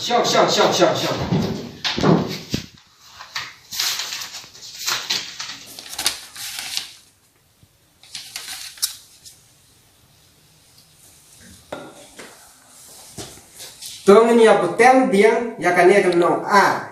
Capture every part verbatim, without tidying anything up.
Shong, shong, shong, shong, shong. To ngin ïa bteng biang ïa kane ka lynnong A.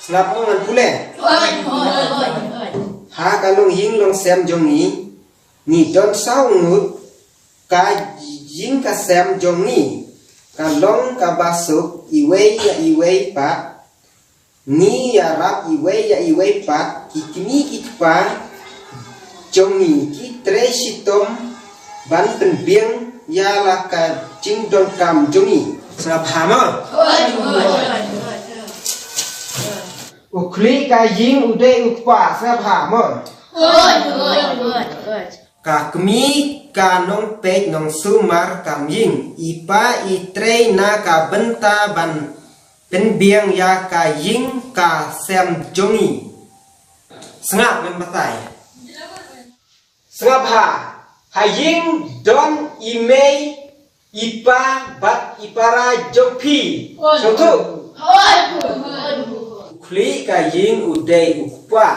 Sngap mo ngan pule. Oi, oi, oi, oi. Ha ka longïing longsem jong ngi, ngi don saw ngut. Ka ïing ka sem jong ngi ka long kaba suk iwei ïa iwei pat. Ngi ïarap iwei ïa iwei pat, ki kmie ki kpa jong ngi ki trei shitom ban pynbiang ïa la ka jingdonkam jong ngi. Sngap bha mo. U khlieh ka ïing u dei u kpa, sngap bha mo. Ka kmie ka nongpeit nongsumar kam ïeng, i pa i trei na ka bynta ban pynbiang ïa ka ïing ka sem jong ngi. Sngap, men batai. Sngap bha. Ha ïing don i mei, i pa bad i para jong phi. Sngewthuh? U khlieh ka ïing u dei u kpa.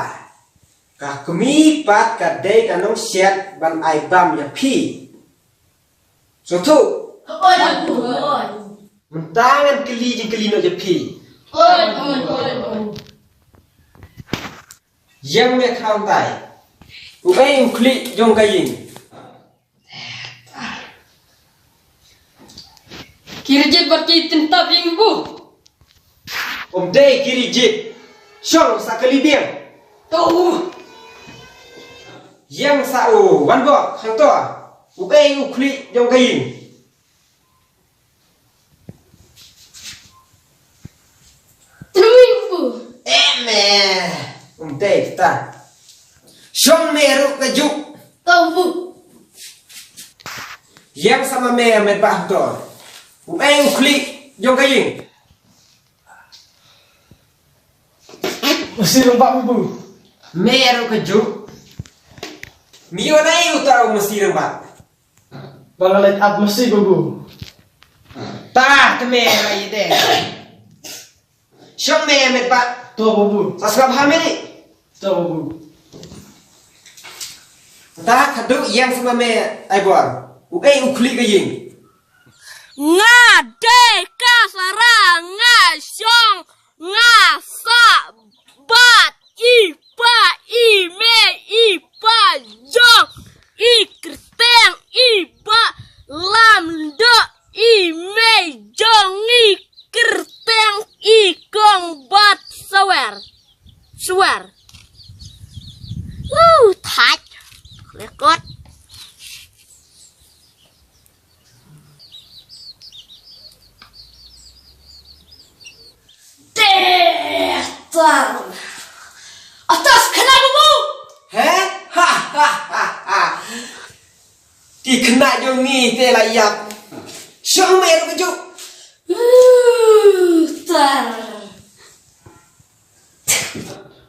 Ka kmie pat ka dei ka nongshet ban ai bam ïa phi. Sngewthuh? Mynta ngan kylli jingkylli noh ïa phi. Ïeng me khraw tai. Uei u khlieh jong ka ïing? Ki Rijit bad ki Tyntap ïing, Babu. Um dei ki Rijit. Shong sa kali biang. To u. Ïeng sa u Wanbok, hangto. Uei u khlieh jong ka ïing? Tynwin, Babu. Em, eh. Um dei ta. Shong me ruh kajuh. To u, Babu. Ïeng sa ma me met bah to. Uei u khlieh jong ka ïing? Masi Rymbat, Babu. Me ruh kajuh. Me wan ai uta u Masi Rymbat. Ba nga leit ap masi, Babu. Ta te me la ïa dei. Shong me met bah. To, Babu. Sa sngap ha me ni. To, Babu. Ta khadduh ïeng sa ma me ai bor. Uei u khlieh ka ïing? Nga dei ka Sara, nga shong, nga sah bad i pa, i mei, i pa jong i kyrteng i Bah Lamdoh, i mei jong i kyrteng i Kong Bat Sawer. Suwer. Woo, thait. Lekot. Deh, tar. Atas kena bubu. He? Ha, ha, ha, ha. Ki khynnah jong ngi te la ïap. Shong me ruh kajuh. Uh, tar.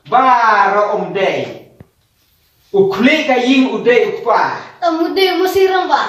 Baroh um dei. U khlieh ka ïing u dei u kpa. Tam u dei u Masi Rymbat.